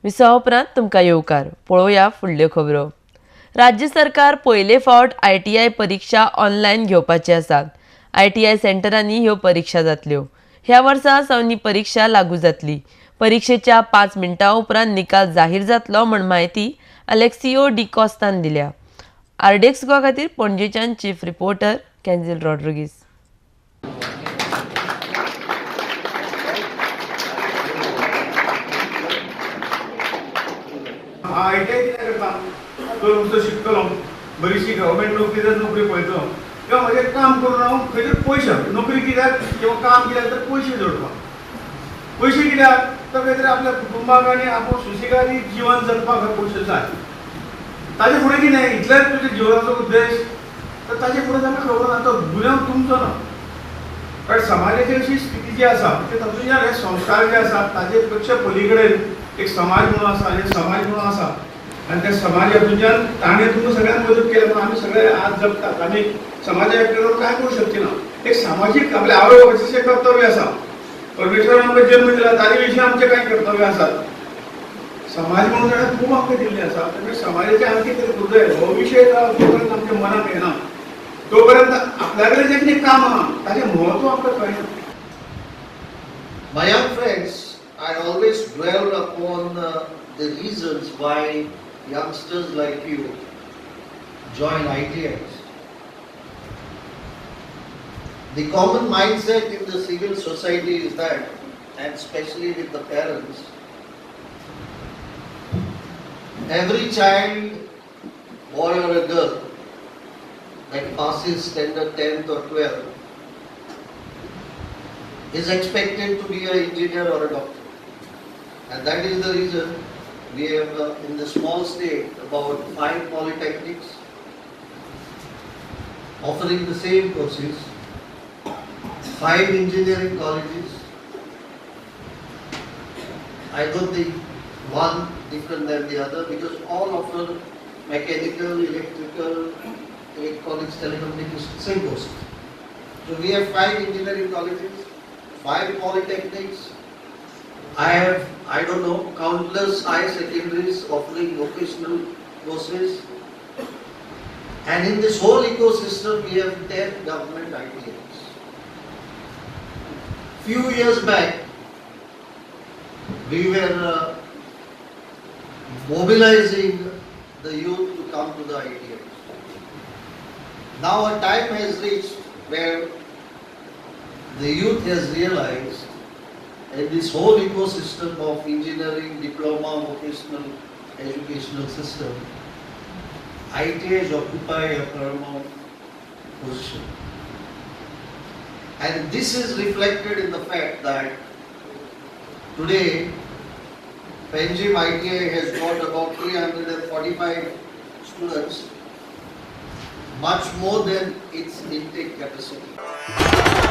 विसवा उपरांत तुमकां येवकार. पळोवया फुडल्यो खबरो. राज्य सरकार पयले फावट ITI परिक्षा ऑनलायन घेवपाची आसात. ITI सेंटरांनी ह्यो परिक्षा जातल्यो. ह्या वर्सा सावन ही परिक्षा लागू जातली. परिक्षेच्या 5 मिनटां उपरांत निकाल जाहीर जातलो म्हण म्हायती अलेक्सियो डिकॉस्तान दिल्या. आरडीएक्स गोवा खातीर पणजेच्यान चीफ रिपोर्टर कॅन्झिल रॉड्रिगीस. ITI कितें करता तो नुस्तो शिकतलो, बरीशी गव्हर्मेंट नोकरी जर नोकरी पळयतलो किंवा म्हजें काम करून हांव खंय तरी पयशे नोकरी कित्याक किंवा काम कित्याक तर पयशे जोडपाक, पयशे कित्याक तर खंय तरी आपल्या कुटुंबाक आनी आपूण सुशेगादी जिवन जगपाक पयशे जाय. ताजे फुडें कितें इतलेंच तुज्या जिवनाचो उद्देश तर ताजे फुडें तांकां खबर ना, तो गुन्यांव तुमचो ना. कारण समाजाची अशी स्थिती जी आसा की तातूंतल्यान हे संस्कार जे आसा ताजे पेक्षा पली कडेन एक समाज म्हणून आसा आनी समाज म्हणून आसा आनी त्या समाजातून ताणें तुमकां सगळ्यांक मदत केल्या म्हणून आमी सगळे आज जगतात. आमी समाजा काय करूं शकचे ना. एक सामाजीक आपल्या आवय बापायचें कर्तव्य आसा. परमेश्वरान आमकां जन्म दिला ताजे विशीं आमचें कांय कर्तव्य आसात. समाज म्हणून ताणें खूब आमकां दिल्लें आसा. त्यामुळे समाजाचें आमचें कितें करूंक जाय हो विशय जोपर्यंत आमच्या मनाक येना तोपर्यंत आपल्या कडेन जें कितें काम आहा ताचें म्हत्व आमकां कळना. My young friends, I always dwell upon the reasons why youngsters like you join ITIs. The common mindset in the civil society is that, and especially with the parents, every child, boy or a girl, that passes standard 10th or 12th is expected to be an engineer or a doctor. And that is the reason we have in the small state about 5 polytechnics offering the same courses, 5 engineering colleges. I don't think one different than the other because all offer mechanical, electrical, electronics, telecommunications, same courses. So we have 5 engineering colleges, 5 polytechnics. I have, I don't know, countless high secondaries offering vocational courses. And in this whole ecosystem, we have 10 government ITIs. Few years back, we were mobilizing the youth to come to the ITIs. Now a time has reached where the youth has realized that this whole ecosystem of engineering, diploma, vocational, educational system, ITIs occupy a paramount position. And this is reflected in the fact that today Panjim ITI has got about 345 students, much more than its intake capacity.